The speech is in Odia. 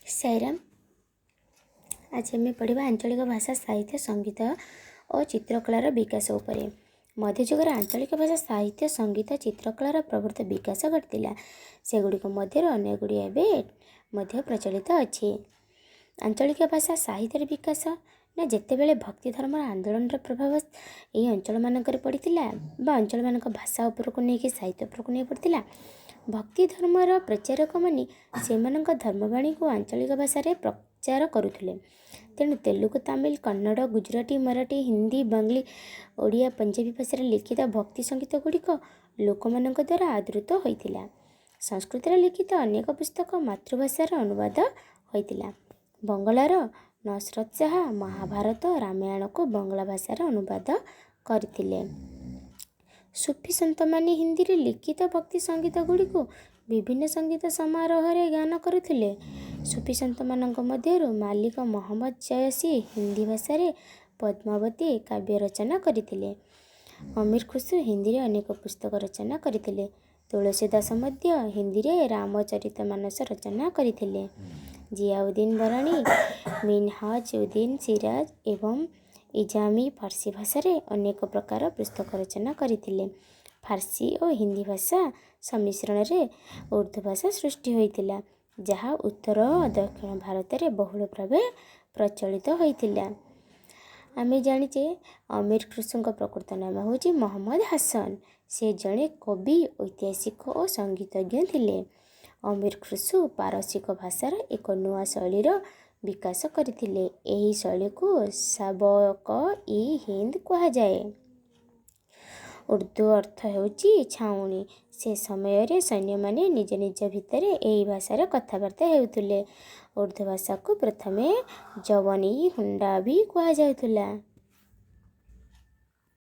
ସାଇରାମ। ଆଜି ଆମେ ପଢ଼ିବା ଆଞ୍ଚଳିକ ଭାଷା, ସାହିତ୍ୟ, ସଙ୍ଗୀତ ଓ ଚିତ୍ରକଳାର ବିକାଶ ଉପରେ। ମଧ୍ୟଯୁଗରେ ଆଞ୍ଚଳିକ ଭାଷା, ସାହିତ୍ୟ, ସଙ୍ଗୀତ, ଚିତ୍ରକଳାର ପ୍ରଭୃତି ବିକାଶ ଘଟିଥିଲା। ସେଗୁଡ଼ିକ ମଧ୍ୟରୁ ଅନେକ ଗୁଡ଼ିଏ ଏବେ ମଧ୍ୟ ପ୍ରଚଳିତ ଅଛି। ଆଞ୍ଚଳିକ ଭାଷା ସାହିତ୍ୟର ବିକାଶ ନା, ଯେତେବେଳେ ଭକ୍ତି ଧର୍ମର ଆନ୍ଦୋଳନର ପ୍ରଭାବ ଏହି ଅଞ୍ଚଳମାନଙ୍କରେ ପଡ଼ିଥିଲା ବା ଅଞ୍ଚଳମାନଙ୍କ ଭାଷା ଉପରକୁ ନେଇକି ସାହିତ୍ୟ ଉପରକୁ ନେଇ ପଡ଼ିଥିଲା, ଭକ୍ତି ଧର୍ମର ପ୍ରଚାରକମାନେ ସେମାନଙ୍କ ଧର୍ମବାଣୀକୁ ଆଞ୍ଚଳିକ ଭାଷାରେ ପ୍ରଚାର କରୁଥିଲେ। ତେଣୁ ତେଲୁଗୁ, ତାମିଲ, କନ୍ନଡ଼, ଗୁଜୁରାଟୀ, ମରାଠୀ, ହିନ୍ଦୀ, ବାଙ୍ଗଲି, ଓଡ଼ିଆ, ପଞ୍ଜାବୀ ଭାଷାରେ ଲିଖିତ ଭକ୍ତି ସଙ୍ଗୀତ ଗୁଡ଼ିକ ଲୋକମାନଙ୍କ ଦ୍ୱାରା ଆଦୃତ ହୋଇଥିଲା। ସଂସ୍କୃତରେ ଲିଖିତ ଅନେକ ପୁସ୍ତକ ମାତୃଭାଷାର ଅନୁବାଦ ହୋଇଥିଲା। ବଙ୍ଗଳାର ନସରତ ଶାହା ମହାଭାରତ, ରାମାୟଣକୁ ବଙ୍ଗଳା ଭାଷାରେ ଅନୁବାଦ କରିଥିଲେ। ସୁଫି ସନ୍ଥମାନେ ହିନ୍ଦୀରେ ଲିଖିତ ଭକ୍ତି ସଙ୍ଗୀତ ଗୁଡ଼ିକୁ ବିଭିନ୍ନ ସଙ୍ଗୀତ ସମାରୋହରେ ଗାନ କରୁଥିଲେ। ସୁଫି ସନ୍ଥମାନଙ୍କ ମଧ୍ୟରୁ ମାଲିକ ମହମ୍ମଦ ଜୟସୀ ହିନ୍ଦୀ ଭାଷାରେ ପଦ୍ମାବତୀ କାବ୍ୟ ରଚନା କରିଥିଲେ। ଅମୀର ଖୁସରୁ ହିନ୍ଦୀରେ ଅନେକ ପୁସ୍ତକ ରଚନା କରିଥିଲେ। ତୁଳସୀ ଦାସ ମଧ୍ୟ ହିନ୍ଦୀରେ ରାମଚରିତ ମାନସ ରଚନା କରିଥିଲେ। ଜିଆଉଦ୍ଦିନ ବରାଣୀ, ମିନହାଜ ଉଦ୍ଦିନ ସିରାଜ ଏବଂ ଇଜାମି ଫାର୍ସୀ ଭାଷାରେ ଅନେକ ପ୍ରକାର ପୁସ୍ତକ ରଚନା କରିଥିଲେ। ଫାର୍ସୀ ଓ ହିନ୍ଦୀ ଭାଷା ସମ୍ମିଶ୍ରଣରେ ଉର୍ଦ୍ଦୁ ଭାଷା ସୃଷ୍ଟି ହୋଇଥିଲା, ଯାହା ଉତ୍ତର ଓ ଦକ୍ଷିଣ ଭାରତରେ ବହୁଳ ଭାବେ ପ୍ରଚଳିତ ହୋଇଥିଲା। ଆମେ ଜାଣିଛେ, ଅମୀର ଖୁସରୁଙ୍କ ପ୍ରକୃତ ନାମ ହେଉଛି ମହମ୍ମଦ ହାସନ। ସେ ଜଣେ କବି, ଐତିହାସିକ ଓ ସଙ୍ଗୀତଜ୍ଞ ଥିଲେ। ଅମୀର ଖୁସରୁ ପାରସିକ ଭାଷାର ଏକ ନୂଆ ଶୈଳୀର ବିକାଶ କରିଥିଲେ। ଏହି ଶୈଳୀକୁ ସାବକ ଇ ହିନ୍ଦ କୁହାଯାଏ। ଉର୍ଦ୍ଦୁ ଅର୍ଥ ହେଉଛି ଛାଉଣି। ସେ ସମୟରେ ସୈନ୍ୟମାନେ ନିଜ ନିଜ ଭିତରେ ଏହି ଭାଷାରେ କଥାବାର୍ତ୍ତା ହେଉଥିଲେ। ଉର୍ଦ୍ଦୁ ଭାଷାକୁ ପ୍ରଥମେ ଜବନ ଇ ହୁଣ୍ଡା ବି କୁହାଯାଉଥିଲା।